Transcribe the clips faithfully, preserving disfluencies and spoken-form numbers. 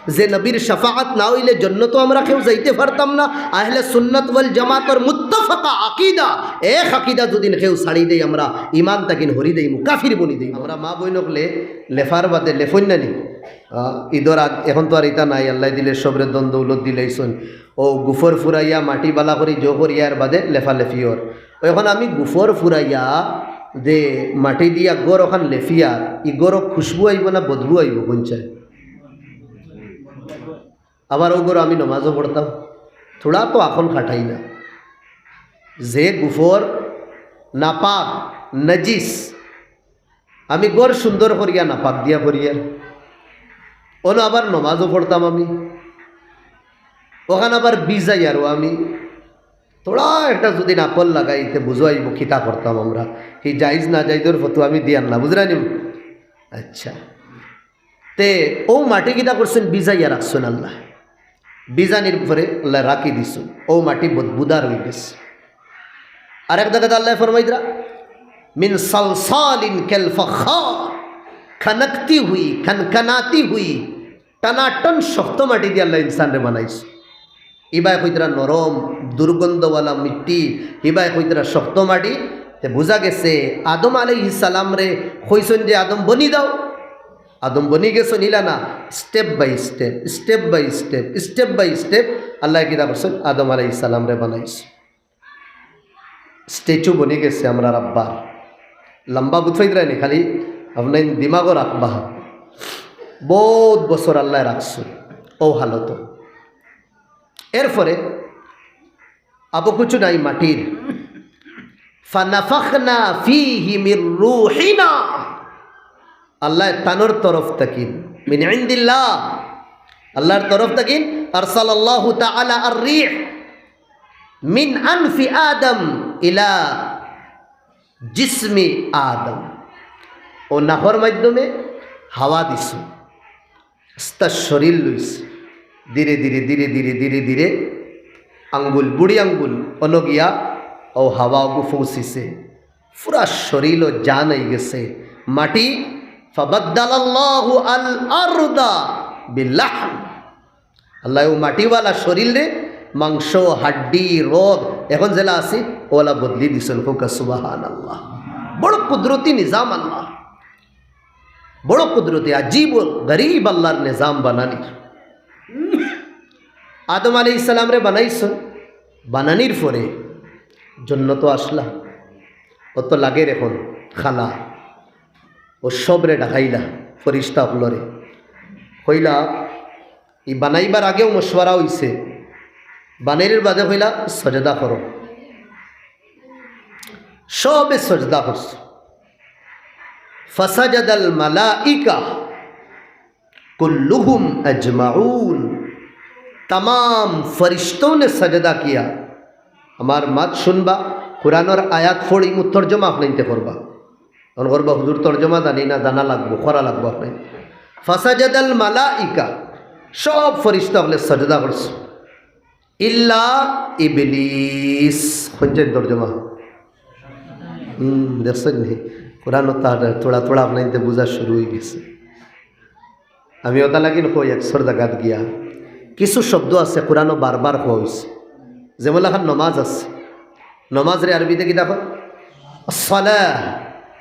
যে নবীর শাফাআত না অইলে জন্নতো আমরা কেউ যাইতে পারতাম না। আহলে সুন্নাত ওয়াল জামাতর মুত্তাফাকা আকিদা, এক আকিদা যুদিন কেউ ছাড়ি দেই আমরা, ইমান তাকিন হরি দেইমু, কাফির বনি দেইমু। আমরা মা বইন অকলে লেফার বাদে লেফইন না নি? আহ, ইদর আগ, এখন তো আর ইতা নাই, আল্লায় দিলে সবরে ধন দৌলত দিলাইছইন। অউ গুফর ফুরাইয়া মাটি বালা করি জো করিয়া এর বাদে লেফালেফি অর। অখন আমি গুফর ফুরাইয়া যে মাটি দিয়া ঘর অখান লেফিয়ার, ই ঘরো খুশবু আইবো না বদবু আইবো, কইন চাই? আবার অউ ঘরো আমি নমাজও পড়তাম, থুড়া তো আখন খাটাই না। যে গুফর নাপাক, নাজিস, আমি ঘর সুন্দর করিয়া নাপাক দিয়া করিয়ার, অনো আবার নমাজও পড়তাম আমি, অখান আবার ভিজাইয়ারও আমি। থুড়া একটা যুদি আকল লাগাই, তে বুঝো আইবো কিতা করতাম আমরা। হি জায়েজ না জায়েজর ফতোয়া আমি দিয়ার না, বুঝরা নি? আচ্ছা, তে অউ মাটি কিতা করছইন? ভিজাইয়া রাখছইন আল্লায়। ভিজানির পরে আল্লায় রাখি দিছইন, অউ মাটি বদবুদার অইগেছে। আরেক জাগাত আল্লায় ফরমাইতরা, "মিন সালসালিন কাল ফাখার, খনকতি হুই, খনখনাতি হুই।" টানাটন শক্ত মাটি দি আল্লায় ইনসানরে বানাইছইন। ইবায় কইতরা নরম, দুর্গন্ধওয়ালা মিট্টি, ইবায় কইতরা শক্ত মাটি। তে বুঝা গেছে, আদম আলাইহিস সালামরে কইছইন যে, "আদম বনি যাও।" আদম বনি গেছইন, ইলা না, step by step, step by step, step by step আল্লায় কিতা করছইন? আদম আলাইহিস সালামরে বানাইছইন। স্ট্যাচু বনি গেছে আমরার আব্বার। লম্বা বুঝ পাইতরা নি, খালি আপনাইন দিমাগো রাখবা। বউত বছর আল্লায় রাখছইন অউ হালতো। এরপরে আবো কুছু নাই মাটির। ফানাফাখনা ফিহি মির রুহিনা। আল্লায় তানর তরফ থাকি, মিন ইনদিল্লাহ, আল্লাহর তরফ থাকি, আরসালাল্লাহু তাআলা আর রিহ মিন আনফি আদম ইলা জিসমি আদম। অউ নাকর মাধ্যমে হাওয়া দিছইন। আস্তা শরীল লইছে। ধীরে ধীরে, ধীরে ধীরে, ধীরে ধীরে আঙ্গুল, বুড়ি আঙ্গুল, অনো গিয়া অউ হাওয়া অগু পৌঁছিছে। পুরা শরীলো জান আইগেছে। মাটি, ফাবাদ্দালাল্লাহু আল আরদা বিলাহম। আল্লায় অউ মাটিওয়ালা শরীলরে মাংস, হাড্ডি, রগ, এখন যেলা আছে, অউলা বদলি দিছইন। কউক্কা সুবহানাল্লাহ। বড় কুদরতি নিজাম আল্লাহ। বড় কুদরতি, আজীব ও গরীব আল্লাহর নিজাম বানানির। আদম আলাইহিস সালামরে বানাইছইন, বানানির পরে জন্নতো আসলা, অত লাগের এখন খালা, অউ সবরে ডাকাইলা, ফিরিস্তা অকলরে। কইলা, ই বানাইবার আগেও মশওয়ারা অইছে, বানানির বাদে কইলা, "সজদা করো।" সবে সজদা করছে। ফাসাজাদাল মালাইকা কুল্লুহুম আজমাউন। তামাম ফিরিস্তাওনে সজদা কিয়া। আমার মাত শুনবা, কুরআনর আয়াত পড়িমু, তর্জমা আপনাইন্তে করবা। অখন করবা, "হুজুর, তর্জমা জানি না, জানা লাগবো, করা লাগবো আপনাইন।" ফাসাজাদাল মালাইকা, সব ফিরিস্তা অকলে সজদা করছে। ইল্লা ইবলিস। হুনছইন তর্জমা? হুম, দেখছইন নি? কুরআনো তার থুড়া থুড়া আপনাইন্তে বুঝা শুরু অইগেছে। আমি অতা লাগিন কই একশোর জাগাত গিয়া। কিছু শব্দ আছে কুরআনো বারবার কওয়া অইছে। যেমন লাখান নমাজ আছে। নমাজরে আরবিতে কিতা কয়? আসসালাহ,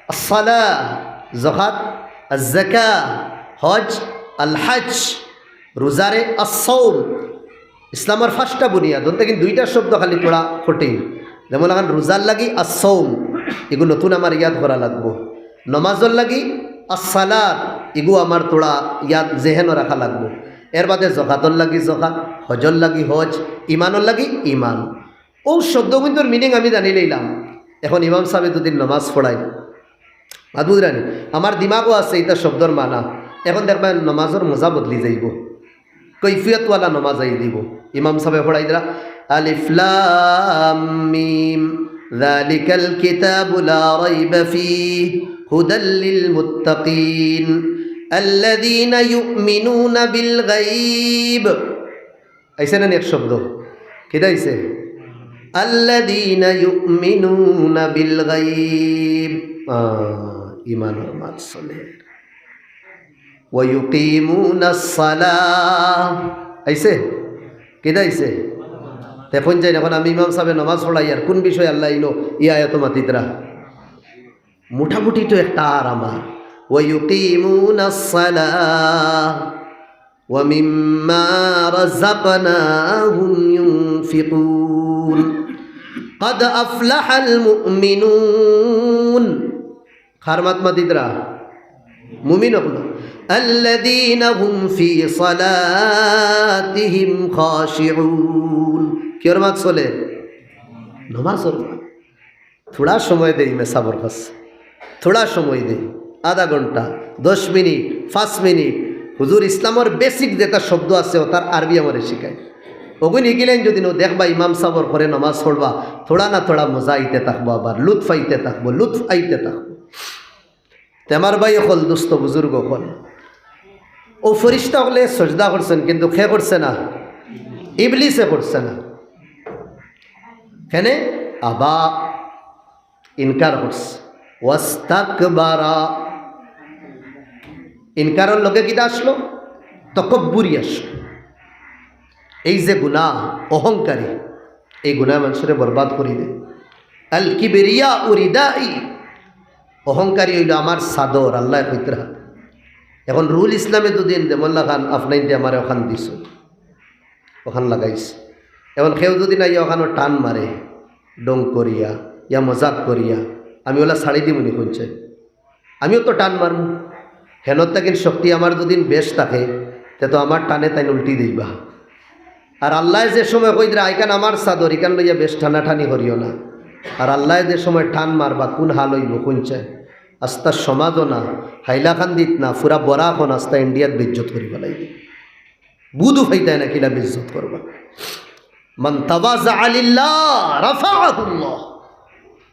আসসালাহ, যাকাত, আজ্জাকা, হজ, আল হজ, রোজারে আস-সাওম। ইসলামর পাঁচটা বুনিয়াদ, অন থাকি দুইটা শব্দ খালি থুড়া কঠিন। যেমন লাখান রোজার লাগি আস-সাওম, ইগু নতুন আমার ইয়াদ করা লাগবো। নমাজর লাগি আস-সালাত, ইগু আমার থুড়া ইয়াদ জেহেনো রাখা লাগবো। এর বাদে যাকাতর লাগি যাকাত, হজর লাগি হজ, ইমানর লাগি ইমান। অউ শব্দগুইন্তর meaning আমি জানি লইলাম। এখন ইমাম সাবে যুদি নমাজ পড়াইন, মাত বুঝরা নি? আমার দিমাগো আছে ইতা শব্দর মানা। এখন দেখবা নমাজর মজা বদলি যাইবো, কৈফিয়তওয়ালা নমাজ আই দিবো। ইমাম সাবে পড়াই দিরা, আলিফ লাম মিম, যালিকাল কিতাবু লা রাইবা ফিহি, হুদাল লিল মুত্তাকিন, আল্লাযীনা ইউমিনুনা বিল গায়ব। আইছে না নি এক শব্দ? কিতা আইছে? আল্লাযীনা ইউমিনুনা বিল গায়ব। আহ, ইমানর মাত চলে। ওয়া ইউকিমুনাস সালাহ। আইছে? কিতা আইছে? দেখুন যাইন, এখন আমি ইমাম সাবে নামাজ পড়াইয়ার, কুন বিষয় আল্লায় ইনো ই আয়াতো মাতিতরা? মোটামুটি তো একটা আর আমার। ওয়া ইউকিমুনাস সালাহ ওয়া মিম্মা রাযাকনাহুম ইউনফিকুন। ক্বাদ আফলাহাল মুমিনুন। কার মাত মাতিতরা? মুমিন অকল। আল্লাযীনা হুম ফি সালাতিহিম খাশিউন। কিয়র মাত চলে? নমাজর মাত। থুড়া সময় দেই ইমাম সাবর কাছে, থুড়া সময় দেই, আধা ঘন্টা, দশ মিনিট, পাঁচ মিনিট। হুজুর ইসলামর বেসিক যেটা শব্দ আছে, ওটার আরবি আমারে শিখায়। ওগুন হিকিলাইন যদি নু দেখবা ইমাম সাবর করে নমাজ পড়বা, থুড়া না থুড়া মজা আইতে থাকবো, আবার লুৎফ আইতে থাকবো, লুৎফ আইতে থাকবো। তে আমার ভাই অকল, দোস্ত বুজুর্গ অকল, ও ফিরিস্তা অকলে সজদা করছেন, কিন্তু কে করছে না? ইবলিসে করছে না। কেনে? আবা, ইনকার করছে। ওয়াস্তাকবারা, ইনকারর লগে কিতা আসলো? তকব্বুরি আসলো। এই যে গুনাহ, অহংকারী, এই গুনায় মানষরে বরবাদ করি দেয়। আল কিবরিয়া উরিদাই, অহংকারী অইলো আমার চাদর, আল্লায় কইতরা। এখন রুহুল ইসলামে দুদিন দেমল্লা খান আফনাইনতে আমারে ওখান দিছো, ওখান লাগাইছে। এখন কেউ যদি না ইয়া ওখানো টান মারে, ঢং করিয়া, ইয়া মজাক করিয়া, আমি ওলা ছাড়ি দিমুনি কইছে। আমিও তো টান মারমু। হেনত তাকিন শক্তি আমার দুদিন বেশ থাকে, তে তো আমার টানে তাইন উল্টি দিবা। আর আল্লায় যে সময় কইতরা, "আইখান আমার চাদর, ইখান লইয়া বেশ টানাটানি করিও না।" আর আল্লায় যে সময় টান মারবা, কুন হাল অইবো কইছে? আস্তা সমাজও না, হাইলাকান্দিত না, পুরা বরাকও না, আস্তা ইন্ডিয়াত বেইজ্জত করি ফালাইবো। বুধু ফাইতায় না কিলা বেইজ্জত করবা। মান তাওয়াজা লিল্লাহ রাফাআহুল্লাহ।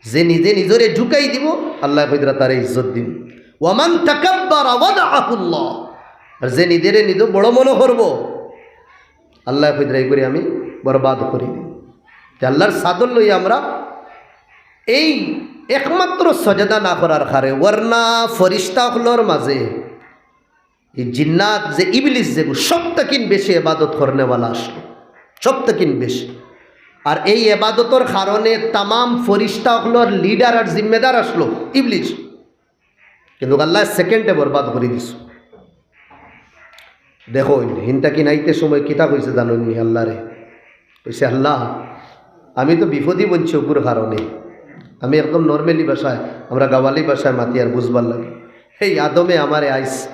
যে নিজে নিজরে ঝুকাই দিবো, আল্লায় কইতরা তারে ইজ্জত দিমু। ওয়া মান তাকাব্বারা ওয়াদাআহুল্লাহ। আর যে নিজরে নিজে বড় মনো করবো, আল্লায় কইতরা ইগুরে আমি বরবাদ করি দিমু। তে আল্লার চাদর লইয়া আমরা এই একমাত্র সজদা না করার কারণে, ওয়ারনা ফিরিস্তা অকলর মাঝে এই জিন্নাত যে ইবলিস যেগু সব তাকিন বেশি ইবাদত করনেওয়ালা আসলো, সব তাকিন বেশি। আর এই ইবাদতর কারণে তামাম ফিরিস্তা অকলর লিডার আর জিম্মেদার আসলো ইবলিস। কিন্তু আল্লায় সেকেন্ডে বরবাদ করি দিছে। দেখো, হিনতা কিন আইতে সময় কিতা কইছে জানইন নি আল্লারে? কইছে, "আল্লাহ, আমি তো বিপদি বনছি অগুর কারণে।" আমি একদম নরমালি ভাষায়, আমরা গাওয়ালি ভাষায় মাতিয়ার বুঝবার লাগি। এই আদমে আমারে আইস,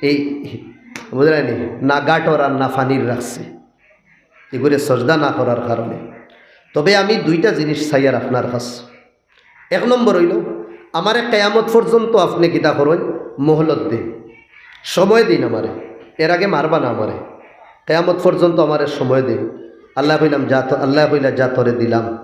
এই, বুঝরায়নি, না গাটর আর না পানির রাখছে, ইগুরে সজদা না করার কারণে। তবে আমি দুইটা জিনিস চাইয়ার আপনার কাছে। এক নম্বর অইলো, আমারে কিয়ামত পর্যন্ত আপনে কিতা করইন? মহলত দিন, সময় দিন আমারে, এর আগে মারবা না আমারে, কিয়ামত পর্যন্ত আমারে সময় দিন। আল্লায় কইলাম, "যা তো-, আল্লায় কইলা, যা তোরে দিলাম।"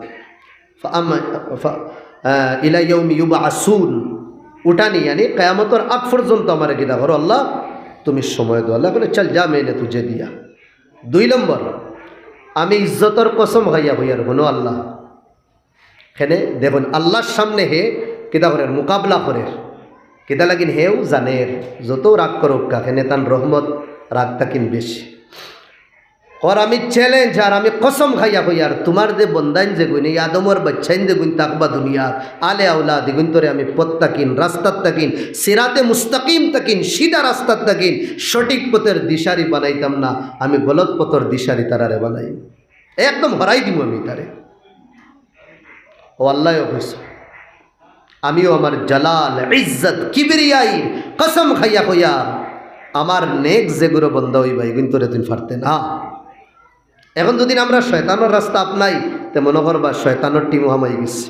ফা আম-, ফা-, আহ, ইলা ইয়াউমি ইউবআসুন, উঠানি, ইয়ানি কিয়ামতর আগ পর্যন্ত আমারে কিতা করো, আল্লাহ, তুমি সময় দেও। আল্লায় কইলা, "চল যা, মেনে তুঝে দিয়া।" দুই নম্বর, আমি ইজ্জতর কসম খাইয়া কইয়ার, হুনো আল্লাহ, কেনে দেখইন, আল্লার সামনে হে কিতা করের? মুকাবলা করের। কিতা লাগিন? হেউ জানের, যত রাগ করউক্কা, কেনে তান রহমত রাগ তাকিন বেশি। কর আমি চ্যালেঞ্জ আর আমি কসম খাইয়া কইয়ার, তুমার যে বন্দাইন যেগুইন, এই আদমর বাইচ্চাইন যেগুইন থাকবা দুনিয়ার, আলে আওলাদ ইগুইনতরে আমি পথ তাকিন, রাস্তাত তাকিন, সিরাতে মুস্তাকিম তাকিন, সিধা রাস্তাত তাকিন, সঠিক পথর দিশারি বানাইতাম না, আমি গলত পথর দিশারি তারারে বানাইমু। একদম হরাই দিমু আমি তারে। ও আল্লায়ও কইছে, আমিও আমার জালাল, ইজ্জত, কিবরিয়াইর কসম খাইয়া কইয়ার, আমার নেক যেগুরো বন্দা অইবা, ইগুইনতরে তুইন পারতে না। এখন যুদি আমরা শয়তানর রাস্তা আপনাই, তে মনো করবা শয়তানর টিমও হামাই গেছে।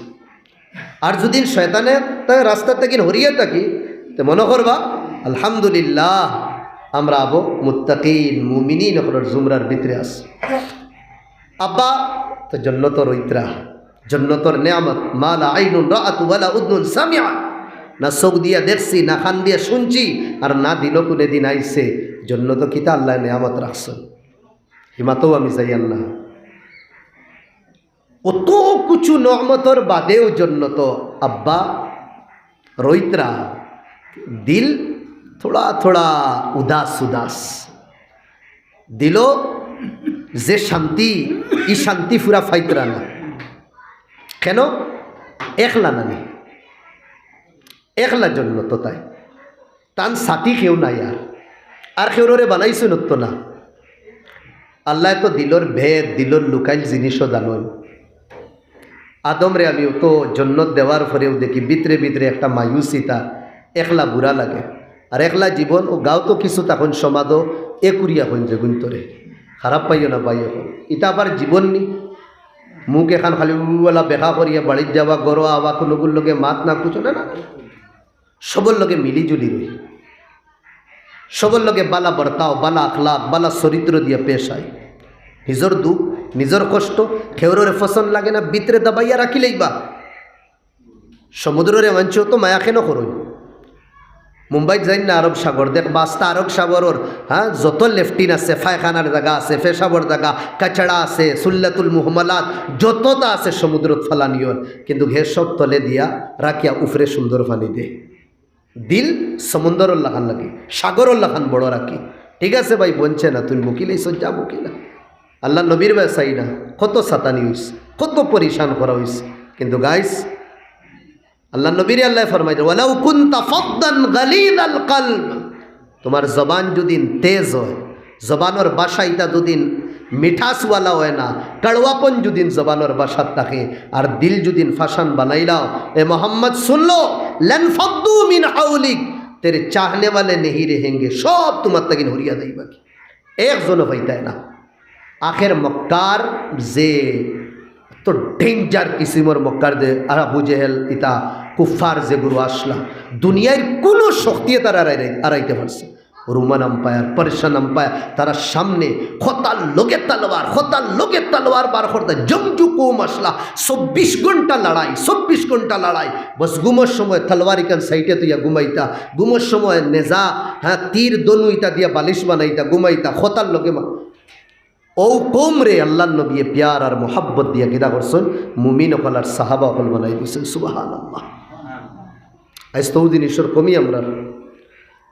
আর যুদি শয়তানর তা রাস্তা থাকি হরিয়া থাকি, তে মনো করবা, আলহামদুলিল্লাহ, আমরা আবো মুত্তাকিন, মুমিনিন অকলর জুমরার ভিতরে আছি। আব্বা, তো জন্নতর রইতরা, জন্নতর নিয়ামত, মা লা আইনুন রাআত ওয়া লা উযনুন সামিআত, না চোখ দিয়া দেখছি, না কান দিয়া শুনছি, আর না দিলো কুনে দিন আইছে, জন্নত কিতা আল্লায় নিয়ামত রাখছইন, হিমাতও আমি যাইয়ার না। অত কিছু নিয়ামতর বাদেও জন্নত আব্বা রইতরা, দিল থোড়া থোড়া উদাস উদাস। দিলো যে শান্তি, ই শান্তি পুরা পাইতরা না। কেন? একলা নানি, একলা জন্নত তাই। তান সাথী কেউ নাই আর। আর কেউরে বানাইছইন তো না। আল্লায় তো দিলর ভেদ, দিলর লুকাইল জিনিসও জানইন। আদমরে আমি অত জন্নত দেওয়ার পরেও দেখি ভিতরে ভিতরে একটা মায়ুসিতা, একলা বুরা লাগে। আর একলা জীবন ও গাঁও তো কিছু তখন সমাজও এ করিয়া হইন যেগুন তরে। খারাপ পাইও না ভাই, এখন ইটা আবার জীবন নি। মুখ এখান খালি উলা বেকা করিয়া বাড়িত যাওয়া, গরো আওয়া, কোনোগুর লগে মাত না, কুছো না, না। সবর লগে মিলিজুলি রই, সবর লগে বালা বর্তাও, বালা আখলাক, বালা চরিত্র দিয়া পেশ আই। নিজর দুঃখ, নিজর কষ্ট, কেউররে পছন্দ লাগে না, ভিতরে দাবাইয়া রাখি লইবা। সমুদ্ররে মানষে তো মায়া কেন করইন? মুম্বাইত যাইন না আরব সাগর, দেখবা আস্তা আরব সাগরর, হ্যাঁ, যত লেফটিন আছে, পায়খানার জাগা আছে, পেশাবর জাগা, কাচড়া আছে, সুল্লাতুল মুহমালাত, যততা আছে সমুদ্রত ফালানি অর, কিন্তু হে সব তলে দিয়া রাখিয়া উফরে সুন্দর পানি দে। দিল সমুদ্রর লাখান লাগে, সাগরর লাখান বড় রাখি। ঠিক আছে ভাই, বনছে না, তুই মুকিলে সজ্জা মুকিলা। আল্লাহ নবীর বায় চাই না, কত সাতানি হইছে, কত পরিশান করা হইছে, কিন্তু গাইস, আল্লাহ নবীরে আল্লাহ ফরমাইতে, "ওয়ালাউ কুনতা ফাদ্দান গালিযাল কলব", তোমার জবান যদিন তেজ হয়, জবানর ভাষা ইতা যদিন মিঠাসওয়ালা হয় না, কড়ুয়াপন যদিন জবানর ভাষাত থাকে, আর দিল যদিন ফাশান বানাইলাও, এ মোহাম্মদ শুনলো, "লানফাদ্দু মিন হাউলিক, তেরে চাহনে ওয়ালে নেহি রেহেঙ্গে", সব তোমার তাকিন হরিয়া যাইবা কি। একজনও পাইতায় না। আখের মক্কার যে তো ডেঞ্জার কিসিমর মক্কার দে, আর আবু জেহেল ইতা কুফার যেগুলো আসলা, দুনিয়ার কোনো শক্তিয়ে তারা আড়াই-, আড়াইতে পারছে। রোমান আম্পায়ার, পার্সিয়ান আম্পায়ার, তারা সামনে খতার লগে তলোয়ার, খতার লগে তলোয়ার বার করতে জমজু কৌম আসলা, চব্বিশ ঘন্টা লড়াই, চব্বিশ ঘন্টা লড়াই। বস ঘুমর সময় তলোয়ার ইখান সাইডে তুইয়া ঘুমাইতা, ঘুমর সময় নেজা, হ্যাঁ, তীর ধনু ইতা দিয়া বালিশ বানাইতা, ঘুমাইতা, খতার লগে মা-, ও কৌমরে আল্লাহর নবীয়ে প্যার আর মোহাব্বত দিয়া কিতা করছইন, মুমিন অকল আর সাহাবা অকল বানাই দিছইন। সুবহানাল্লাহ। আইজ তো ও জিনিসর কমি আমরার।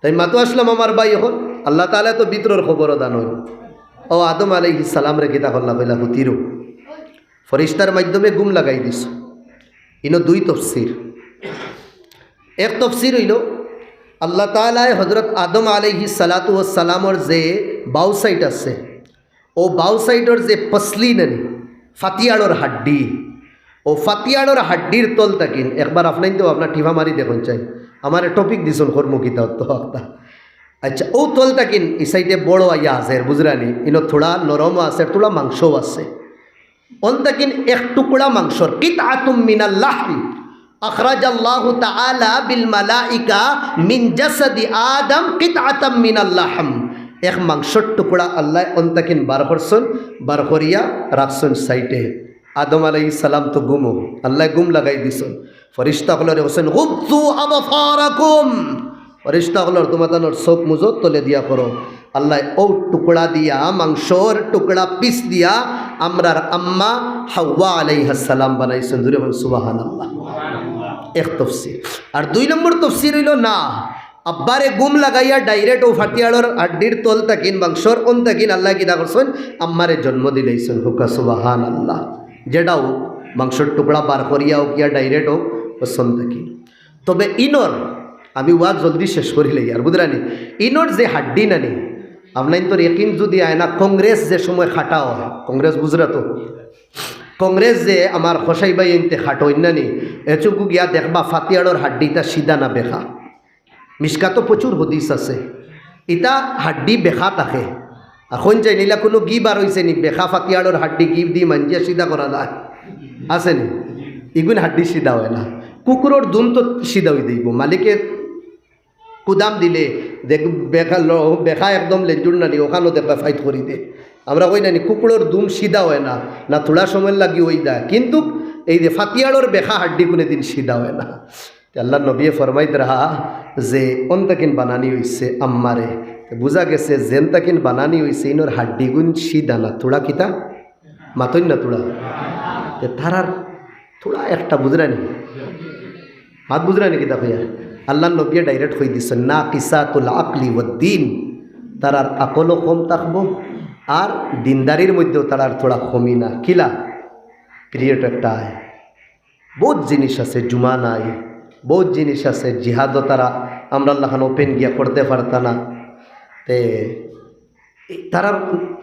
তাই মাতো আসলাম আমার ভাই, এখন আল্লাহ তাআলা তো ভিতরর খবরও জানইন। ও আদম আলাইহিস সালামরে কিতা করলা কইলা, হুতিরো ফরিস্তার মাধ্যমে ঘুম লাগাই দিছ। ইনো দুই তফসির। এক তফসির হইল, আল্লাহ তাআলায় হযরত আদম আলাইহিস সালাতু ওয়াস সালামর যে বাউ সাইড আছে, ও বাউ সাইডর যে পসলি নানি, ফাতিয়াড়র হাড্ডি, ও ফাতিয়াড়র হাড্ডির তল তাকিন, একবার আপনাইন তো আপনার টিফা মারি দেখইন চাই, আমারে টপিক দিছইন কর্মকিতা অত হক্তা। আচ্ছা, ও তল তাকিন ই সাইডে বড় আইয়া আছে, বুঝরানি, ইনো থোড়া নরমও আছে, থোড়া মাংসও আছে। অন তাকিন এক টুকরা মাংসর, কিতআতুম মিনাল লাহম, আখরাজাল্লাহু তাআলা বিল মালাইকা মিন জাসাদি আদম কিতআতাম মিনাল লাহম। এক মাংসর টুকরা আল্লাহ অন তাকিন বার করছইন, বার করিয়া রাখছইন সাইডে। আদম আলাইহিস সালাম তো ঘুমো, আল্লাহ ঘুম লাগাই দিছইন। ফরিস্তা অকলরে কইছইন, "গুদ্দু আবসারাকুম।" ফরিস্তা অকলর তোমাতানোর চোখ মুজো তলে দিয়া করো। আল্লাহ ও টুকরা দিয়া, মাংসর টুকরা পিস দিয়া আমরার আম্মা হাওয়া আলাইহাস সালাম বানাইছইন। জোরে বল সুবহানাল্লাহ। এক তফসির। আর দুই নম্বর তফসির হইল না, আব্বারে ঘুম লাগাইয়া ডাইরেক্ট ও ফাতিয়াড়র হাড্ডির তল তাকিন, মাংসর অন তাকিন আল্লাহ কিতা করছইন, আম্মারে জন্ম দিলাইছইন। হুকা সুবহানাল্লাহ। যেটাও মাংসর টুকরা বার করিয়া হোক ইয়া ডাইরেক্ট হোক, ও সন তাকিন। তবে ইনর, আমি ওয়াজ জলদি শেষ করি লই আর, বুঝরানি? ইনর যে হাড্ডি নানি, আপনাইন তোর একিন যদি আয় না, কংগ্রেস যে সময় খাটা হয়, কংগ্রেস বুঝরা তো, কংগ্রেস যে আমার খসাই ভাই এনতে খাটো নানি, এচুকু গিয়া দেখবা ফাতিয়াড়র হাড্ডিটা সিধা না বেকা। মিশকাতো প্রচুর হদিস আছে, ইতা হাড্ডি বেকা থাকে। এখন চাই নিলা কোনো গি বার হইছে নি, বেকা ফাতিয়াড়র হাড্ডি গি দি মাঞ্জিয়া সিধা করা যায়? আছে নি? ইগুন হাড্ডি সিধা হয় না। কুকুরর দুম তো সিধা হই দিব, মালিকে কুদাম দিলে দেখ, বেকা ল-, বেকা একদম লেজুর নানি, ওখানো দেখা ফাইট করি দে। আমরা কই নানি, কুকুরর দুম সিধা হয় না, না থোড়া সময় লাগি হই যায়, কিন্তু এই যে ফাতিয়াড়র বেকা হাড্ডি কোনো দিন সিধা হয় না। তে আল্লাহর নবীয়ে ফরমাইত রাহা যে অন তাকিন বানানি হইছে আম্মারে। তে বুঝা গেছে যেন তাকিন বানানি হইছে, ইনর হাড্ডিগুন সিধা না, থোড়া কিতা? মাতইন না থোড়া। তে তারার থোড়া একটা বুঝরানি? মাত বুঝরানি কিতা কইয়া? আল্লাহর নবীয়ে direct কই দিছইন, "নাকিসাতুল আকলি ওয়াদ্দিন", তারার আকলও কম থাকবো, আর দিনদারির মধ্যেও তারার থুড়া কমি না। কিলা? Period একটা আয়। বউত জিনিস আছে, জুমা নাই, বউত জিনিস আছে, জিহাদও তারা আমরার লাখান open গিয়া করতে পারতা না। তে তারার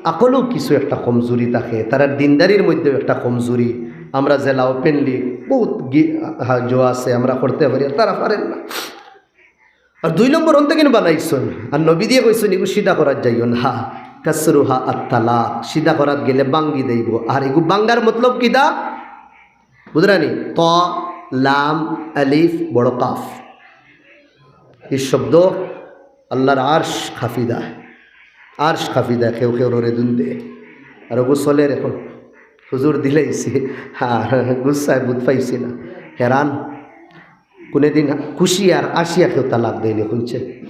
আকলও কিছু একটা কমজুরি থাকে, তারার দিনদারির মধ্যেও একটা কমজুরি। আমরা যেলা openly বউত গি-, হা-, জো আছে, আমরা করতে পারি, আর তারা পারেন না। আর দুই নম্বর অন্তে কেন বানাইছইন? আর নবী দিয়ে কইছইন, "ইগু সিধা করাত যাইও না, কাসরুহা আত-তালাক, সিধা করাত গেলে বাঙ্গি দেইব।" আর ইগু বাঙ্গার মতলব কিতা? বুঝরানি? ত, লাম, আলিফ, বড় কাফ। এই শব্দ আল্লাহর আরশ কাঁপিদায়, আরশ কাঁপিদায়, কেউ কেউ রোরে দুন দে। আর ওগু চলের এখন, হুজুর দিলাইছে, আর গুসায় বুঝ পাইছি না। হেরান, কুনেদিন খুশি আর আসিয়া কেউ তালাক দেয়নি, শুনছে?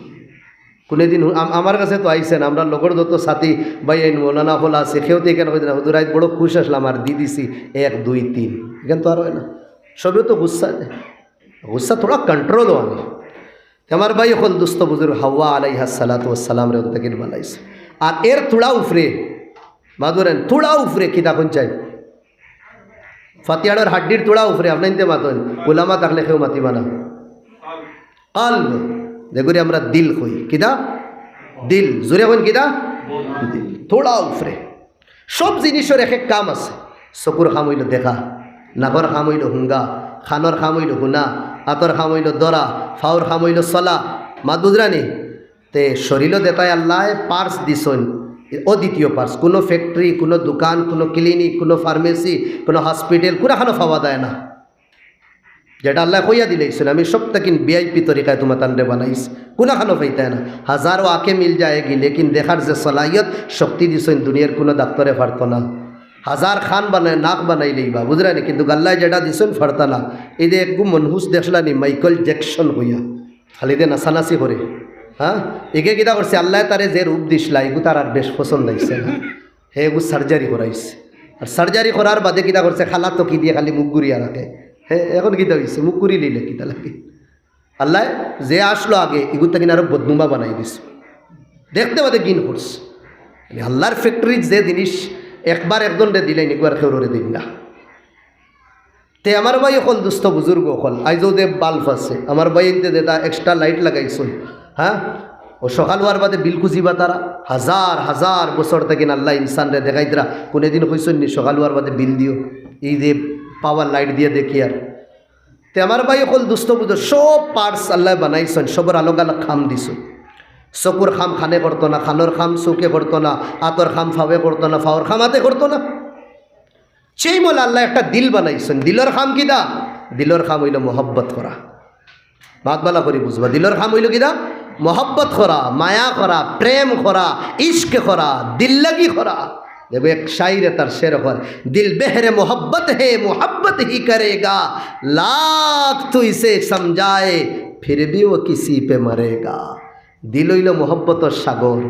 কুনেদিন হু-, আম-, আমার কাছে তো আইছেন, আমরা লগর যত সাথী ভাইয়াইন মৌলানা হল আছে, কেউ তো এখানে কইতে না, "হুজুর, আইজ বড় খুশ আসলাম, আর দি দিছি এক, দুই, তিন।" এখান তো আর হয় না, সবেও তো গুসা দেয়। গুসা থুড়া control-ও আনে। তে আমার ভাই অকল, দুস্ত বুজুর্গ, হাওয়া আলাইহাস সালাতু ওয়াস সালামরে অন্তে কেন বানাইছে। আর এর থুড়া উফরে, মাদুরেন, থুড়া উফরে কিতা কইন চাই? ফাতিয়াড়র হাড্ডির থুড়া উফরে, আপনাইনতে মাতইন, উলামা থাকলে কেউ মাতিবা না। কালব, যেগুরে আমরা দিল কই, কিতা? দিল, জোরে কইন কিতা? দিল, থুড়া উফরে। সব জিনিসর এক এক কাম আছে। চকুর কাম অইলো দেখা, নাকর কাম অইলো হুঙ্গা, কানর কাম অইলো হুনা, আতর কাম অইলো ধরা, ফাওর কাম অইলো চলা। মাত বুজরানি? তে শরীলো যেতায় আল্লায় parts দিছইন, অদ্বিতীয় parts। কুনু factory, কুনু দোকান, কুনু clinic, কুনু pharmacy, কুনু hospital, কুনাখানো পাওয়া যায় না। যেটা আল্লায় কইয়া দিলাইছইন, "আমি সব থাকি VIP তরিকায় তুমাতানরে বানাইছি।" কুনাখানো পাইতায় না। হাজারো আঁখে মিল যায়গি, লেকিন দেখার যে সলাহিয়ত, শক্তি দিছইন, দুনিয়ার কুনু ডাক্তরে পারতো না। হাজার কান বানায়, নাক বানাইলাইবা, বুজরানি? কিন্তু আল্লায় যেটা দিছইন, পারতা না। এই যে একগু মনহুস দেখলানি, মাইকেল জ্যাকসন কইয়া, খালি দে নাচানাচি করে, হ্যাঁ? ইগে কিতা করছে? আল্লায় তারে যে রূপ দিছলা, ইগু তার আর বেশ পছন্দ অইছে না। হে এগু surgery করাইছে। আর surgery করার বাদে কিতা করছে? কালা তকি দিয়া খালি মুখ ঘুরিয়া রাখে। হে, এখন কিতা অইছে? মুখ ঘুরিলিলে কিতা লাগে? আল্লায় যে আসলো আগে, ইগু থাকি আরো বদনুমা বানাই দিছে। দেখতে বাদে ঘিন করছে। মানে আল্লার factory-ত যে জিনিস একবার একজনরে দিলাইন, ইগু আর কেউরে দিন না। তে আমার ভাই অকল, দুস্ত বুজুর্গ অকল, আইজও যে bulb আছে, আমার ভাইয়াইন্তে যেটা extra light লাগাইছইন, হ্যাঁ, ও সকাল অওয়ার বাদে bill খুজিবা তারা, হাজার হাজার বছর থাকি আল্লায় ইনসানরে দেখাইতরা, কুনুদিন কইছইন নি সকাল অওয়ার বাদে bill দিও? এই যে power light দিয়া দেখি আর। তে আমার ভাই অকল, দুস্ত বুজুর্গ, সব parts আল্লায় বানাইছইন, সবর আলাগ আলাগ কাম দিছইন। চকুর কাম কানে করতো না, কানর কাম চউখে করতো না, আতর কাম ফাওয়ে করতো না, ফাওর কাম আতে করতো না। সেই মলা আল্লায় একটা দিল বানাইছইন। দিলর কাম কিতা? দিলর কাম অইলো মহব্বত করা। মাত বালা করি বুজবা, দিলর কাম অইলো কিতা? মহব্বত করা, মায়া করা, প্রেম করা, ইশক করা, দিল্লাগি করা। দেখো, এক শাইরে তার শের কর, "দিল বেহরে মোহব্বত হে, মোহব্বত হি করেগা, লাখ তু ইসে সমঝায়ে, ফির ভি ও কিসি পে মরেগা।" দিল অইলো মহব্বতর সাগর,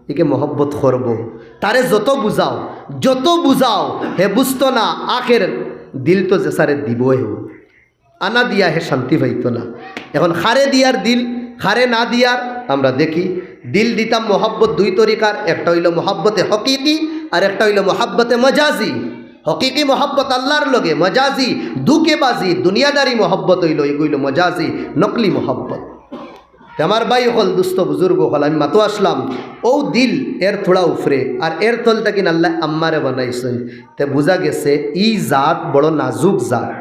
ইগে মহব্বত করবো। তারে যত বুজাও, যত বুজাও, হে বুজতো না, আখের দিল তো যে সারে দিবো হে, আনা দিয়া হে শান্তি পাইতো না। এখন কারে দিয়ার দিল, কারে না দিয়ার, আমরা দেখি। দিল দিতাম মহব্বত দুই তরিকার, একটা অইলো মহব্বতে হকিকি, আর একটা অইলো মহব্বতে মজাজি। হকিকি মহব্বত আল্লার লগে, মজাজি ধুকেবাজি দুনিয়াদারি মহব্বত অইলো, ইগু অইলো মজাজি নকলি মহব্বত। তে আমার ভাই অকল, দুস্ত বুজুর্গ অকল, আমি মাতো আসলাম, অউ দিল এর থুড়া উফরে, আর এর তল থাকি আল্লায় আম্মারে বানাইছইন। তে বুজা গেছে ই জাত বড় নাজুক জাত,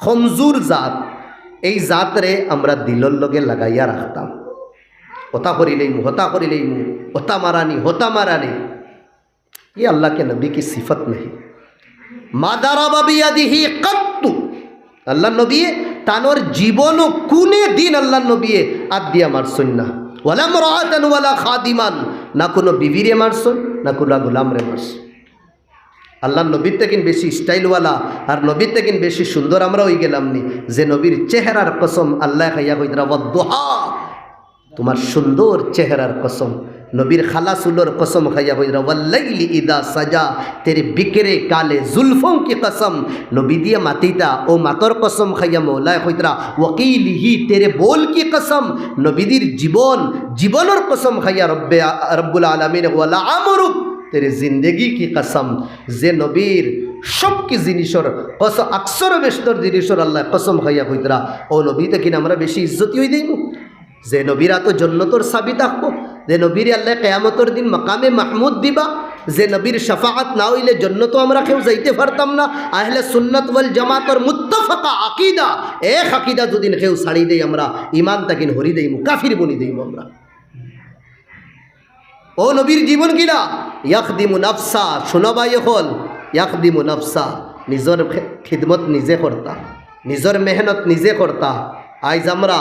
কমজুর জাত। এই জাতরে আমরা দিলর লগে লাগাইয়া রাখতাম। হতা করিলেইমু, হতা করিলেইমু, হতা মারানি, হতা মারানি। ये अल्लाह के नबी की सिफत नहीं। मा दराबा बियदिही कत्तु। আল্লার নবীয়ে তানর জীবনও কুনুদিন আল্লার নবীয়ে আত দিয়া মারছইন না। ওয়ালা ইমরাআতান ওয়ালা খাদিমান, না কুনু বিবিরে মারছইন, না কুনু গুলামরে মারছইন। আল্লার নবীর থাকি বেশি style-ওয়ালা আর নবীর থাকি বেশি সুন্দর আমরা অইগেলাম নি, যে নবীর চেহারার কসম আল্লায় খাইয়া কইতরা, "ওয়াদ্দুহা।" তোমার সুন্দর চেহারার কসম। নবীর খালা চুলর কসম খাইয়া কইরা, "ওয়াল্লাইলি ইদা সাজা, তেরে বিকরে কালে জুলফোঁ কি কসম।" নবী দিয়া মাতিতা, অউ মাতর কসম খাইয়া মৌলায় কইতরা, "ওয়াকিলিহি, তেরে বোল কি কসম।" নবীজির জীবন, জীবনর কসম খাইয়া রব্বে আ-, রব্বুল আলামিন, "ওয়ালা আমরুক, তেরে জিন্দেগি কি কসম।" যে নবীর সব কি জিনিসর কস-, আকসর বেশতর জিনিসর আল্লায় কসম খাইয়া কইতরা, অউ নবী থাকি আমরা বেশি ইজ্জতি অই যাইমু। যে নবীর আতো জন্নতর চাবি থাকবো, যে নবীরে আল্লায় কিয়ামতর দিন মাকামে মাহমুদ দিবা, যে নবীর শাফাআত না অইলে জন্নতো আমরা কেউ যাইতে পারতাম না। আহলে সুন্নাত ওয়াল জামাতর মুত্তাফাকা আকিদা, এক আকিদা যুদি কেউ ছাড়ি দেই আমরা, ইমান থাকি হরি দেইমু, কাফির বনি দেইমু আমরা। অউ নবীর জীবন কিলা? ইয়াখদিমু নাফসা, শুনো ভাই অকল, ইয়াখদিমু নাফসা, নিজর খে-, খিদমত নিজে করতা, নিজর মেহনত নিজে করতা। আইজ আমরা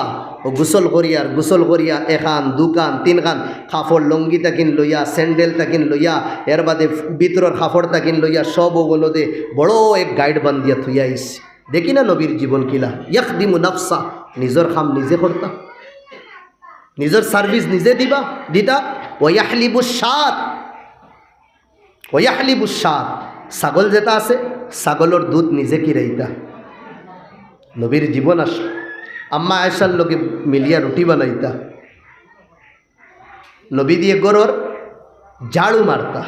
অউ গোসল করিয়ার, গোসল করিয়া এখান, দুখান, তিনখান কাপড়, লুঙ্গি থাকি লইয়া, স্যান্ডেল থাকি লইয়া, এর বাদে ভিতরর কাপড় থাকি লইয়া, সব অগুলো দে বড় এক গাইড বান্ধিয়া থুইয়া আইছি। দেখি না নবীর জীবন কিলা? ইয়াখদিমু নাফসা, নিজর কাম নিজে করতা, নিজর সার্ভিস নিজে দিবা, দিতা। ওয়াহলিবু শাত, ওয়াহলিবু শাত, ছাগল যেটা আছে, ছাগলর দুধ নিজে কিরাইতা। নবীর জীবন আস-, আম্মা আয়েশার লগে মিলিয়া রুটি বানাইতা। নবীজিয়ে ঘরর ঝাড়ু মারতা।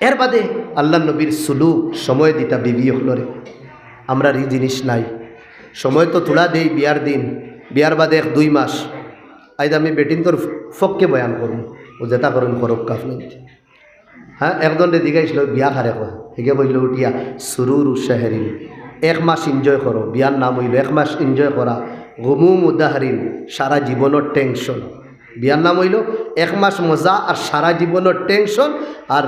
এর বাদে আল্লার নবীর সুলুক, সময় দিতা বিবি অকলরে। আমরার ই জিনিস নাই। সময় তো থুড়া দেই বিয়ার দিন, বিয়ার বাদে এক দুই মাস। আইজ আমি বেটিন্তর পক্ষে বয়ান করমু, অউ যেটা করইন করউক্কা আপনাইন্তে। হ্যাঁ, একজনরে জিগাইছিল, "বিয়া কারে কয়?" হিগে কইলো উঠিয়া, "সুরুরু শাহরিন, এক মাস এনজয় করো।" বিয়ার নাম অইলো এক মাস এনজয় করা। গুমুমু দাহরিন, সারা জীবনর টেনশন। বিয়ার নাম অইলো এক মাস মজা আর সারা জীবনর টেনশন। আর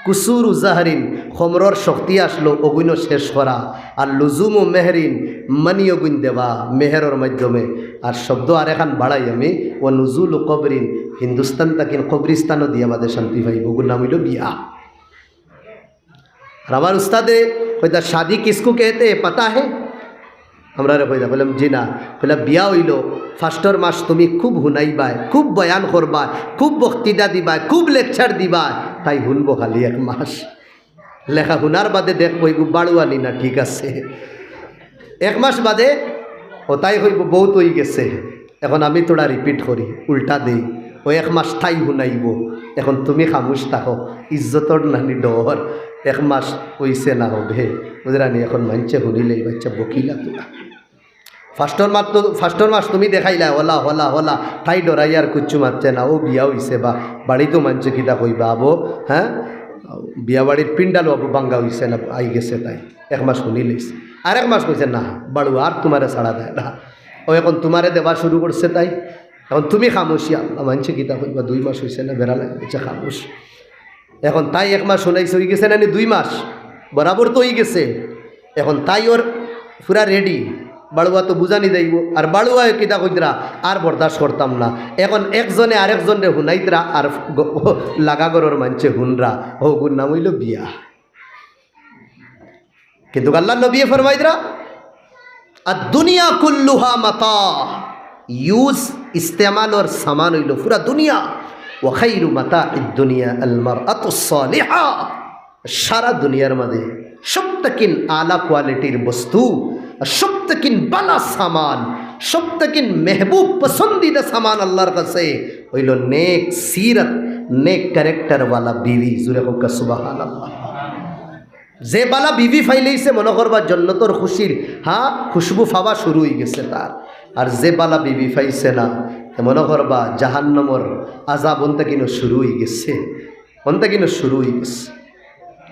কুসুরু জাহরিন, কমরর শক্তি আছলো অগুইন শেষ করা। আর লুজুমু মেহরিন, মানি অগুইন দেওয়া মেহরর মাধ্যমে। আর শব্দ আরেকখান বাড়াই আমি, ওয়া নুজুলু কবরিন, হিন্দুস্তান থাকি কবরিস্তানো দিয়া বাদে শান্তি পাইবো, অগুর নাম অইলো বিয়া। আর আমার উস্তাদে কইতা, "শাদি কিসকু কেহতে হ্যায় পাতা হ্যায়?" আমরারে কইতা, কইলাম, "জি না।" কইলা, "বিয়া অইলো, ফার্স্টর মাস তুমি খুব হুনাইবায়, খুব বয়ান করবায়, খুব বক্তৃতা দিবায়, খুব লেকচার দিবায়, তাই হুনবো খালি এক মাস। লেখা হুনার বাদে দেখবো ইগু বাড়ুয়া নি না ঠিক আছে।" এক মাস বাদে অউ তাই কইবো, "বউত অইগেছে।" এখন আমি থুড়া রিপিট করি, উল্টা দেই, "অউ এক মাস তাই হুনাইবো, এখন তুমি খামুশ থাকো।" ইজ্জতর নানি ডর, এক মাস অইছে না হবে, বুঝরানি? এখন মানষে হুনিলে ই বাচ্চা বকিলা তুলা। ফার্স্টর মাস তো, ফার্স্টর মাস তুমি দেখাইলা, হলা, হলা, হলা, তাই ডরাই আর কুচ্ছু মাতছে না, অউ বিয়া অইছে বা বাড়িত মানষে কিতা কইবা আবো, হ্যাঁ? বিয়া বাড়ির পিন্ডালও আবো ভাঙ্গা অইছে না, আইগেছে তাই। এক মাস হুনিলিছে। আরেক মাস কইছে, "না, বাড়ুয়া আর তুমারে ছাড়া দেয় না।" অউ এখন তুমারে দেওয়া শুরু করছে তাই। এখন তুমি খামুশি, আল্লাহ, মানষে কিতা কইবা, দুই মাস অইছে না, বেড়া লাগে, আচ্ছা, খামুশ। এখন তাই এক মাস হুনাইছে, অইগেছে না নি দুই মাস? বরাবর তো অইগেছে। এখন তাই ওর পুরা রেডি, বাড়ুয়া তো বুঝানি যাইবো। আর বাড়ুয়ায় কিতা কইতরা, "আর বরদাস্ত করতাম না।" এখন একজনে আরেকজনরে হুনাইতরা, আর গ-, লাগা ঘরর মানষে হুনরা, অগুর নাম অইলো বিয়া। কিন্তু আল্লার নবীয়ে ফরমাইতরা, "আদ দুনিয়া কুল্লুহা মাতা", ইউজ, ইস্তেমালর সামান অইলো পুরা দুনিয়া। "ওয়া খাইরু মাতাইদ দুনিয়া আল মারআতুস সালিহা।" সারা দুনিয়ার মাঝে সব থাকি আলা কোয়ালিটির বস্তু, আর সব থাকি বালা সামান, সব থাকি মেহবুব পছন্দিদা সামান আল্লার কাছে অইলো নেক সিরত, নেক ক্যারেক্টারওয়ালা বিবি। জুরে কউক্কা সুবহানাল্লাহ। যে বালা বিবি পাইলাইছে, মনো করবা জন্নতর খুশির, হ্যাঁ, খুশবু পাওয়া শুরু অইগেছে তার। আর যে বালা বিবি পাইছে না, তে মনো করবা জাহান্নামর আযাব অন থাকিনও শুরু অইগেছে, অন থাকিনও শুরু অইগেছে।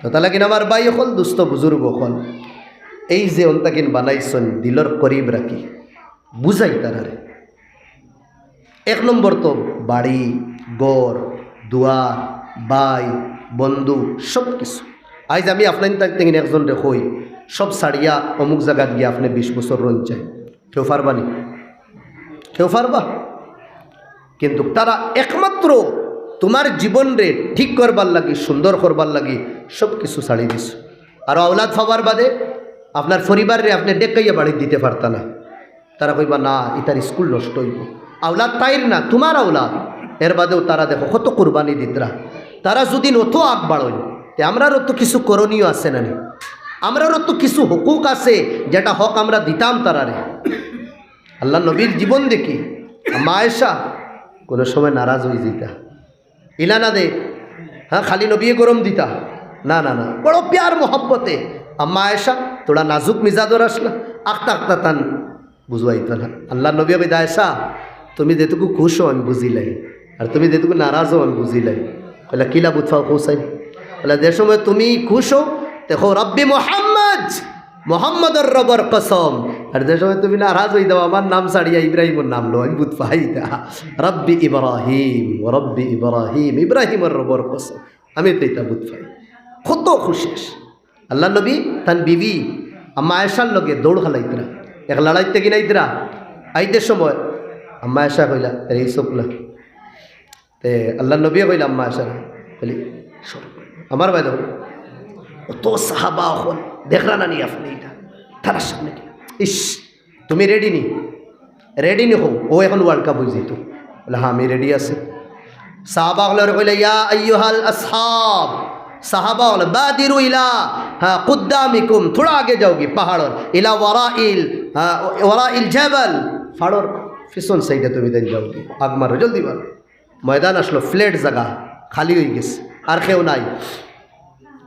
তো তার লাগি আমার ভাই অকল, দুস্ত বুজুর্গ অকল, এই যে অন থাকিন বানাইছইন, দিলর করিব রাখি, বুঝাইতারারে। এক নম্বর তো বাড়ি, ঘর, দুয়ার, ভাই, বন্ধু, সব কিছু। আইজ আমি আপনাইন থাকি একজনরে কই, সব ছাড়িয়া অমুক জাগাত গিয়া আপনে বিশ বছর রইন চাই, কেউ পারবা নি? কেউ পারবা? কিন্তু তারা একমাত্র তুমার জীবনরে ঠিক করবার লাগি, সুন্দর করবার লাগি সব কিছু ছাড়ি দিছে। আর আওলাদ পাওয়ার বাদে আপনার পরিবাররে আপনে ডেকাইয়া বাড়িত দিতে পারতা না। তারা কইবা, "না, ইতার স্কুল নষ্ট অইবো, আওলাদ তাইর না, তুমার আওলাদ। এর বাদেও তারা দেখো কত কুরবানি দিতরা। তারা যুদি অত আগ বাড়ইন, তে আমরারও তো কিছু করণীয় আছে না নি? আমরারও তো কিছু হকুক আছে, যেটা হক আমরা দিতাম তারারে। আল্লার নবীর জীবন দেখি আম্মা আয়েশা কুনু সময় নারাজ অইযিতা। ইলা না দে, হ্যাঁ, খালি নবীয়ে গরম দিতা। না, না, না, বড় পিয়ার মহব্বতে। আম্মা আয়েশা থুড়া নাজুক মিজাজর আছলা, আখতা আখতা তান বুঝাইতা না। আল্লার নবীয়ে কইতা, "আয়েশা, তুমি যেটুকু খুশ অও আমি বুঝিলাই, আর তুমি যেটুকু নারাজ অও আমি বুঝিলাই।" কইলা, "কিলা বুঝ পাও কও চাই?" কইলা, "যে সময় তুমি খুশ অও, তে কও, 'রব্বি মুহাম্মদ, মোহাম্মদর রবর কসম।' আর যে সময় তুমি নারাজ অইযাও, আমার নাম ছাড়িয়া ইব্রাহিমর নাম লও, আমি বুঝ পাইতা।" "রব্বি ইব্রাহিম, ও রব্বি ইব্রাহিম, ইব্রাহিমর রবর কসম।" আমি তো ইতা বুঝ পাই। কত খুশ। আল্লার নবী তান বিবি আম্মা আয়েশার লগে দৌড় খেলাইতরা, এক লড়াইত থাকি আইতরা, আইতে সময় আম্মা আয়েশা কইলা, "এরে, ই চোখ না।" তে আল্লার নবীয়ে কইলা আম্মা আয়েশারে, কইলা, "সর।" আমার ভাই দেখো, অত সাহাবা অকল, দেখরা না নি আপনে ইটা? তারার সামনে কি? ইস, তুমি রেডি নি? রেডি নি কও? অউ অখন ওয়ার্ল্ড কাপ অইযিতো। বলে, "হ্যাঁ, আমি রেডি আছি।" সাহাবা অকলরে কইলা, "ইয়া আইয়ুহাল আসহাব।" সাহাবা অকল, "বাদিরু ইলা, হ্যাঁ, কুদ্দামিকুম, থুড়া আগে যাওগি পাহাড়র, ইলা ওয়ারাইল, হ্যাঁ, ওয়ারাইল জাবাল, পাহাড়র পিছন সাইডে তুমি তাইন যাওগি, আগ মারো, জলদি মারো।" ময়দান আছলো, ফ্ল্যাট জাগা, খালি অইগেছে, আর কেউ নাই।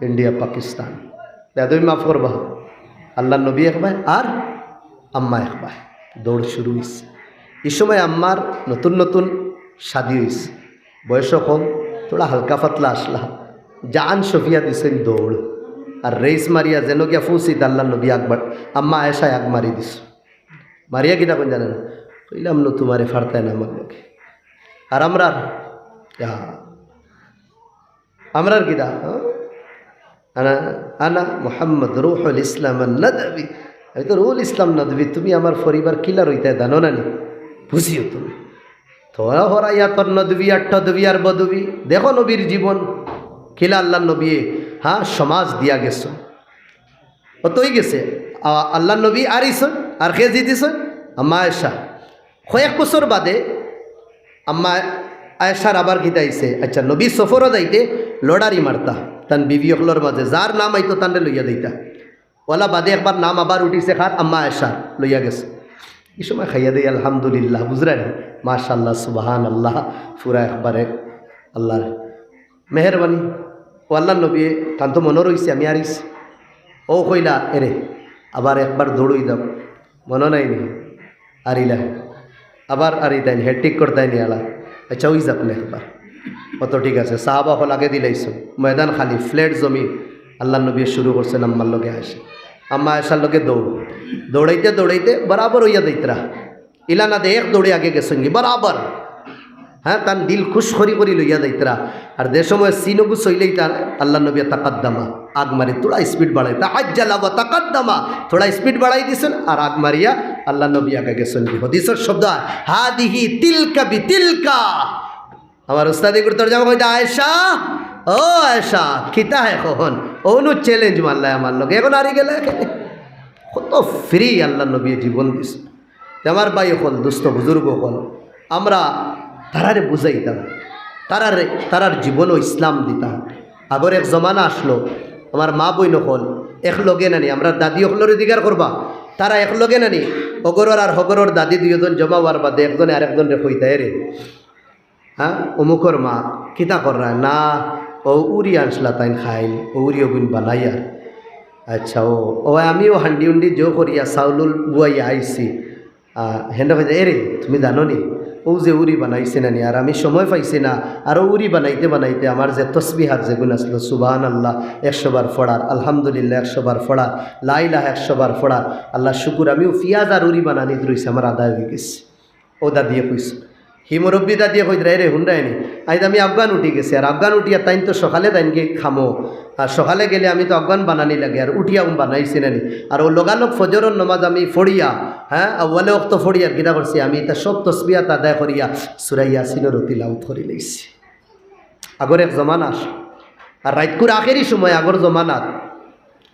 ইন্ডিয়া, পাকিস্তান, বেয়াদবি মাফ করবা, আল্লার নবী একবায় আর আম্মা একবায়। দৌড় শুরু অইছে। ই সময় আম্মার নতুন নতুন শাদি অইছে, বয়সও কম, থুড়া হালকা পাতলা আছলা। জান সফিয়া দিছইন দৌড়, আর রেস মারিয়া যেন গিয়া পৌঁছিতা আল্লার নবী আগ বাড়-, আম্মা আয়েশায় আগ মারি দিছইন। মারিয়া কিতা কইন জানইন? "কইলাম নু তুমারে পারতায় না আমার লগে।" আর আমরার, ইয়া, আমরার কিতা, হ্যাঁ? আনা, আনা মুহাম্মদ রুহুল ইসলাম নদবী। আমি তো রুহুল ইসলাম নদবী, তুমি আমার পরিবার কিলা রইতায় জানো না নি? বুঝিও তুমি। থুড়া হরাইয়া তোর নদবী আর টদবী আর বদবী। দেখো নবীর জীবন, কিলা আল্লার নবীয়ে, হ্যাঁ, সমাজ দিয়া গেছইন। অত অইগেছে, আ-, আল্লার নবী আরিছইন, আর কে জিতিছইন? আম্মা আয়েশা। কয়েক বছর বাদে আম্মা আয়েশার আবার কিতা অইছে, আচ্ছা, নবী সফরো যাইতে লটারি মারতা, তান বিবি অকলর মাঝে যার নাম আইতো তানরে লইয়া দিতা। অলা বাদে একবার নাম আবার উঠিছে কার? আম্মা আয়েশার, লইয়া গেছে। ই সময় খাইয়া দেই, আলহামদুলিল্লাহ, বুঝরা নি? মাশাআল্লাহ, সুবহানাল্লাহ, পুরা একবারে আল্লার মেহেরবানি। অউ আল্লার নবীয়ে, তান তো মনো রইছে, আমি আরিছি। অউ কইলা, "এরে, আবার একবার দৌড়ই দাও।" মনো নাই নি? আরিলা। আবার আরিতাইন, হ্যাটট্রিক করতাইন নি আলা। আচ্ছা, অউ যাউক না একবার। অত ঠিক আছে, সাহাবা অকল আগে দিলাইছইন। ময়দান খালি, ফ্ল্যাট জমিন। আল্লার নবীয়ে শুরু করছইন আম্মার লগে আয়েশা। আম্মা আয়েশার লগে দৌড়। দৌড়াইতে দৌড়াইতে বরাবর অইয়া যাইতরা। ইলা না দে এক দৌড়ে আগে গেছইনগি, বরাবর। হ্যাঁ, তান দিল খুশ করি করি লইয়া যাইতরা। আর যে সময় সিনগু ছইলাইতা, আল্লার নবী তাকাদ্দামা, আগ মারি থুড়া স্পিড বাড়াইতা, আজ্জালা ওয়া তাকাদ্দামা, থুড়া স্পিড বাড়াই দিছইন, আর আগ মারিয়া আল্লার নবী আগে গেছইনগি। হাদিসর শব্দ, "হাদিহি তিলকা বি তিলকা।" আমার উস্তাদি গুরু তর্জমা কইতা, "আয়েশা, ও আয়েশা, কিতা হে কখন? অনো চ্যালেঞ্জ মারলায় আমার লগে, অখন আরি গেলায় কেনে?" কত ফ্রি আল্লার নবীয়ে জীবন দিছইন। তে আমার ভাই অকল, দোস্ত, বুজুর্গ অকল, আমরা তারারে বুঝাইতাম, তারারে, তারার জীবনও ইসলাম দিতাম। আগর এক জমানা আছলো, আমার মা বইন অকল এক লগে নানি, আমরার দাদি অকলরে জিগার করবা, তারা এক লগে নানি, অগরর আর হগরর দাদি দুইওজন জমা অওয়ার বাদে একজনে আরেকজনরে কইতা, "এরে, হ্যাঁ, অমুকর মা, কিতা কররায়?" "না, অউ উরি আনছলা তাইন খাইল, অউ উরি অগুইন বানাইয়ার।" "আচ্ছা, অউ, অউ আমিও হান্ডি উন্ডি জো করিয়া চাউল উল বুয়াইয়া আইছি।" আহ, হেনরে কইতা, "এরে, তুমি জানো নি, অউ যে উরি বানাইছি না নি, আর আমি সময় পাইছি না, আর অউ উরি বানাইতে বানাইতে আমার যে তসবিহাত যেগুন আছলো, সুবহানাল্লাহ একশো বার পড়ার, আলহামদুলিল্লাহ একশো বার পড়ার, লা ইলাহা একশো বার পড়ার, আল্লাহ শুকুর, আমি অউ পিয়াজ আর উরি বানানিত রইছি, আমার আদায় অইগেছে।" অউ দাদিয়ে কইছইন। হি মুরব্বি দাদিয়ে কইতরা, "এরে, হুনরায় নি, আইজ আমি আফগান উঠি গেছি, আর আফগান উঠিয়া তাইন তো সকালে তাইনগি কামো, আর সকালে গেলে আমি তো আফগান বানানি লাগে, আর উঠিয়া আমি বানাইছি না নি, আর অউ লগালগ ফজরর নমাজ আমি পড়িয়া, হ্যাঁ, আউয়ালে ওয়াক্ত পড়িয়া, আর কিতা করছি, আমি ইতা সব তসবিহাত আদায় করিয়া সূরা ইয়াসিনরও তিলাওত করিলাইছি।" আগর এক জমানা আছলো। আর রাইতকুর আখেরি সময় আগর জমানাত,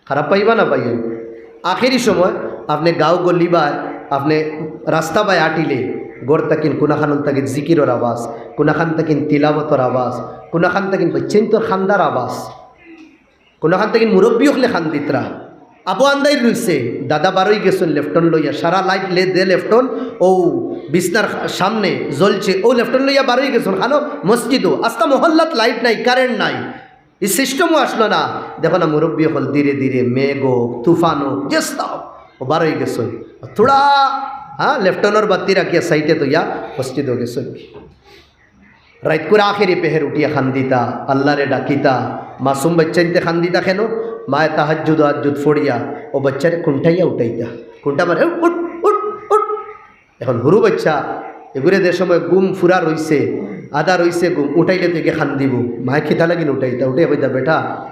খারাপ পাইবা না পাইও, আখেরি সময় আপনে গাঁও গলি বা আপনে রাস্তা বায় আটিলে ঘর তাকিন কুনাখান তাকিন জিকিরর আওয়াজ, কুনাখান তাকিন তিলাওয়াতর আওয়াজ, কুনাখান তাকিন বাচ্চাইন্তর খান্দার আওয়াজ, কুনাখান তাকিন মুরব্বী অকলে খান্দিতরা। আবু আন্দাইর রইছে, দাদা বারই গেছইন লেফটন লইয়া, সারা লাইট লে দে লেফটন, ও বিছনার সামনে জ্বলছে, ও লেফটন লইয়া বারই গেছইন। খানো মসজিদও, আস্তা মহল্লাত লাইট নাই, কারেন্ট নাই, ই সিস্টেমও আসলো না। দেখো না, মুরব্বী অকল ধীরে ধীরে, মেঘ হোক, তুফান হোক, যেস্তা হোক, ও বারই গেছইন। থুড়া, হ্যাঁ, লেফটনর বাতি রাখিয়া সাইডে থইয়া মসজিদও গেছইন। রাইতকুর আখেরি পেহের উঠিয়া খান্দিতা, আল্লারে ডাকিতা। মাসুম বাচ্চাইন্তে খান্দিতা কেন? মায়ে তাহাজ্জুদ আহাজ্জুদ ফড়িয়া ও বাচ্চারে কুন্টাইয়া উঠাইতা। কুন্টা মারে, "উঠ, উঠ, উঠ।" এখন হুরু বাচ্চা, এগুরে যে সময় ঘুম ফুরা রইছে, আধা রইছে ঘুম, উঠাইলে তো এগে খান্দিবো। মায়ে খিতা লাগিন উঠাইতা, উঠে কইতা, "বেটা,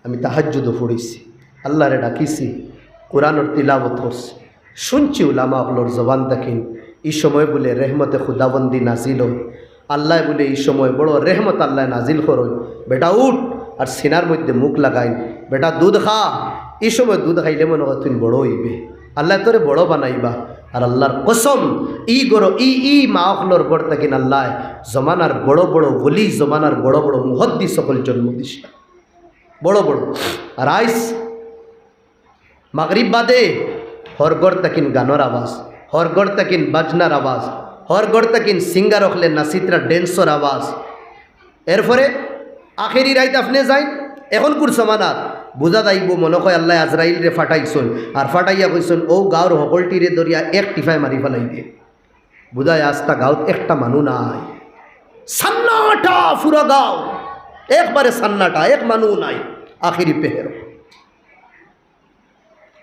আমি তাহাজ্জুদও ফড়িছি, আল্লারে ডাকিছি, কোরআনর তিলাওয়াত করছি।" শুনছি উলামা অকলর জবান থাকিন, ই সময় বুলে রেহমতে খুদাবন্দি নাজিল অয়। আল্লায় বুলে ই সময় বড় রেহমত আল্লায় নাজিল করইন। বেটা উঠ, আর সিনার মধ্যে মুখ লাগাইন। বেটা দুধ খা, ই সময় দুধ খাইলে মনো কয় তুই বড় অইবে, আল্লায় তোরে বড় বানাইবা। আর আল্লার কসম, ই ঘর, ই, ই মা অকলর ঘর থাকিন আল্লায় জমানার বড় বড় ওলি, জমানার বড় বড় মুহাদ্দিস অকল জন্ম দিছে, বড় বড়। আর আইজ মাগরিব বাদে হর ঘর থাকিন গানর আওয়াজ, হর ঘর থাকিন বাজনার আওয়াজ, হর ঘর থাকিন সিঙ্গার অকলে নাচিতরা ড্যান্সর আওয়াজ। এরপরে আখেরি রাইত আপনে যাইন, এখনকুর জমানাত বুঝা যাইবো মনো কয় আল্লায় আজরাইলরে ফাটাইছইন, আর ফাটাইয়া কইছইন, "ও গাঁওর হকলটিরে ধরিয়া এক টিফায় মারি ফালাই দে।" বুঝায় আস্তা গাঁওত একটা মানু নাই, সান্নাটা পুরা গাঁও, একবারে সান্নাটা, এক মানু নাই। আখেরি পেহের।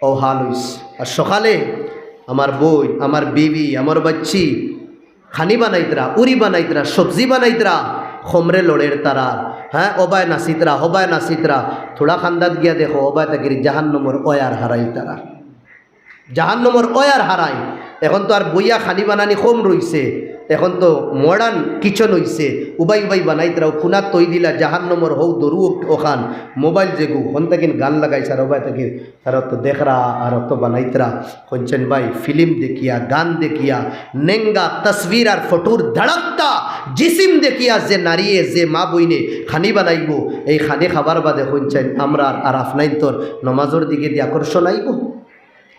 ও হাল অইছে। আর সকালে আমার বইন, আমার বিবি, আমার বাচ্চি খানি বানাইতরা, উরি বানাইতরা, সবজি বানাইতরা, খমরে লড়ের তারা, হ্যাঁ, ওবায় নাচিতরা, হবায় নাচিতরা, থুড়া খান্দাত গিয়া দেখো, ওবায় তাকির জাহান্নমর ওয়ার হারাইল তারা। জাহান্নমর ওয়ার হারাইল। এখন তো আর বইয়া খানি বানানি কম রইছে, এখন তো মডার্ন কিচেন অইছে, উবাই উবাই বানাইতরা, ও কুনাত তৈ দিলা, জাহান্নমর হউ দরু অখান, মোবাইল যেগু, হন থাকিন গান লাগাইছে, আর ওবায় থাকির তারা তো দেখরা আর অত বানাইতরা। কইনচাইন ভাই, ফিল্ম দেখিয়া, গান দেখিয়া, নেঙ্গা তসবির আর ফটোর ধড়কতা জিসিম দেখিয়া যে নারীয়ে, যে মা বইনে খানি বানাইবো, এই খানি খাবার বাদে কইনচাইন আমরার আর আফনাইন্তর নমাজর দিকে দি আকর্ষণ আইবো,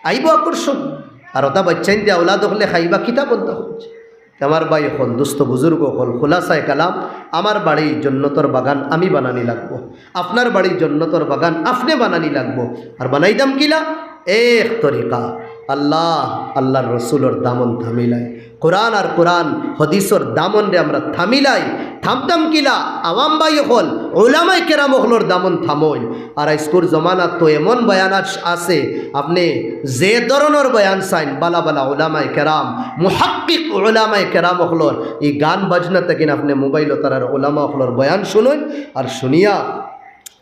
আইবো আকর্ষণ। আর অতা বাচ্চাইন্তে আওলাদ অকলে খাইবা কিতা বলতা কইনচাইন। আমার ভাই অকল, দোস্ত বুজুর্গ অকল, খুলাসায়ে কালাম, আমার বাড়ি জন্নতর বাগান আমি বানানি লাগবো, আপনার বাড়ি জন্নতর বাগান আপনে বানানি লাগবো। আর বানাইতাম কিলা? এক তরিকা, আল্লাহ, আল্লার রসুলর দামন থামিলাই, কোরআন আর কোরআন হদিসর দামনরে আমরা থামিলাই। থামতাম কিলা? আওয়াম ভাই অকল, উলামায়ে কেরাম অকলর দামন থামইন। আর আইজকুর জমানাত তো এমন বয়ান আছ-, আছে, আপনে যে ধরনর বয়ান চাইন, বালা বালা উলামায়ে কেরাম, মুহাক্কিক উলামায়ে কেরাম অকলর, ই গান বাজনা থাকিন আপনে মোবাইলো তারার উলামা অকলর বয়ান শুনইন, আর শুনিয়া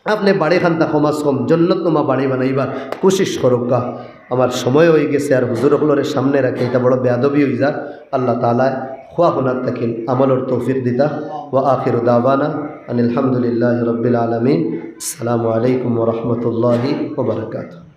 আপনে বাড়ি খান্তা কমাস কম জন্নতনুমা বাড়ি বানাইবার কোশিশ করউক্কা। আমার সময় অইগেছে, আর হুজুর অকলরে সামনে রাখি, ইতা বড় বেয়াদবি অইযার। আল্লাহ তাআলায় খুয়া হুনাত থাকিন আমলর তৌফিক দিতা। ওয়া আখিরু দাওয়ানা আনিল হামদুলিল্লাহি রাব্বিল আলামিন। আসসালামু আলাইকুম ওয়া রাহমাতুল্লাহি ওয়া বারাকাতুহু।